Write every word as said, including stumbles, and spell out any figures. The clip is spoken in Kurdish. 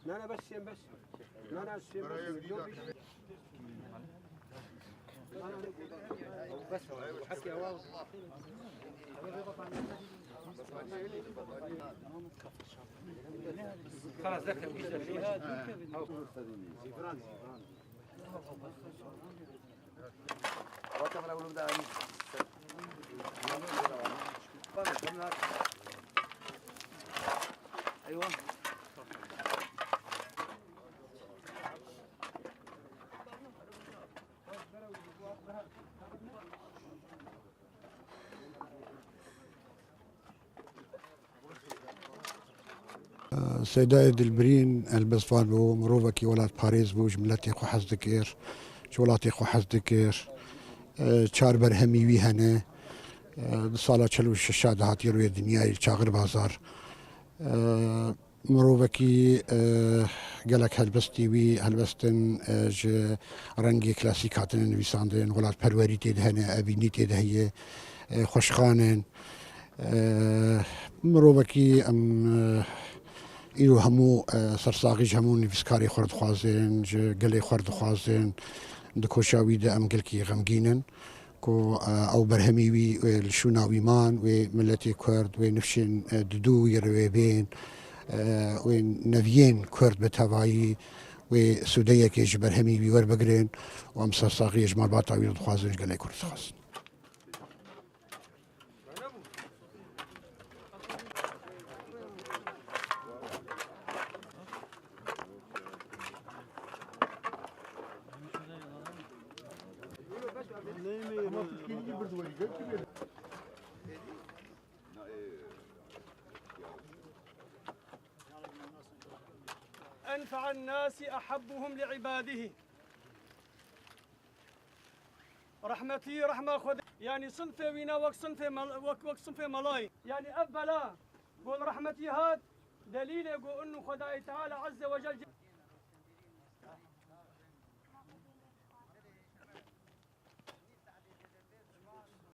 لا، لا، بس سين، بس. لا، لا، سين، بس. بس، حكي هوا. خلاص، ذاك القصة فيها. ايوه. Seydayê Dilbirîn helbestvan bû, mirovekî welatparêz bû, ji miletê xwe hez dikir, ji welatê xwe hez dikir. Çar berhemî wî hene. Di sala çel û şeşa de hatiye rûyê dinyayê li Çaxir Bazar. Mirovekî, e, gelek helbestî wî, helbestin, e, ji rengê klasîk hatine nivîsandin, welatperwerî tê de hene, evînî tê de heye, e, xweşxan in. E, mirovekî em, e, îro hemû, e, sersaxî ji hemû nivîskarê xwe re dixwazin, ji gelê xwe re dixwazin. Di koşa wî de em gelkî xemgîn in. Ku, e, ew berhemî wî, wê li şûna wî man, wê miletê Kurd, wê nifşên, e, didû wî re wê bên, e, wê neviyên Kurd bi tevayî wê sûdeyekê ji berhemî wî werbigirin û em sersaxiyê ji malbata wî re dixwazin, ji gelê Kurd dixwazin. أنفع الناس أحبهم لعباده. Rehmetî, rehma Xwedê, yanî sinfê wîna wek sinfê mel-, wek, wek sinfê melayê. Yanî ev bela, ku li rehmetî hat, delîlê ku inu Xwedayê Teala Azze ve Cel,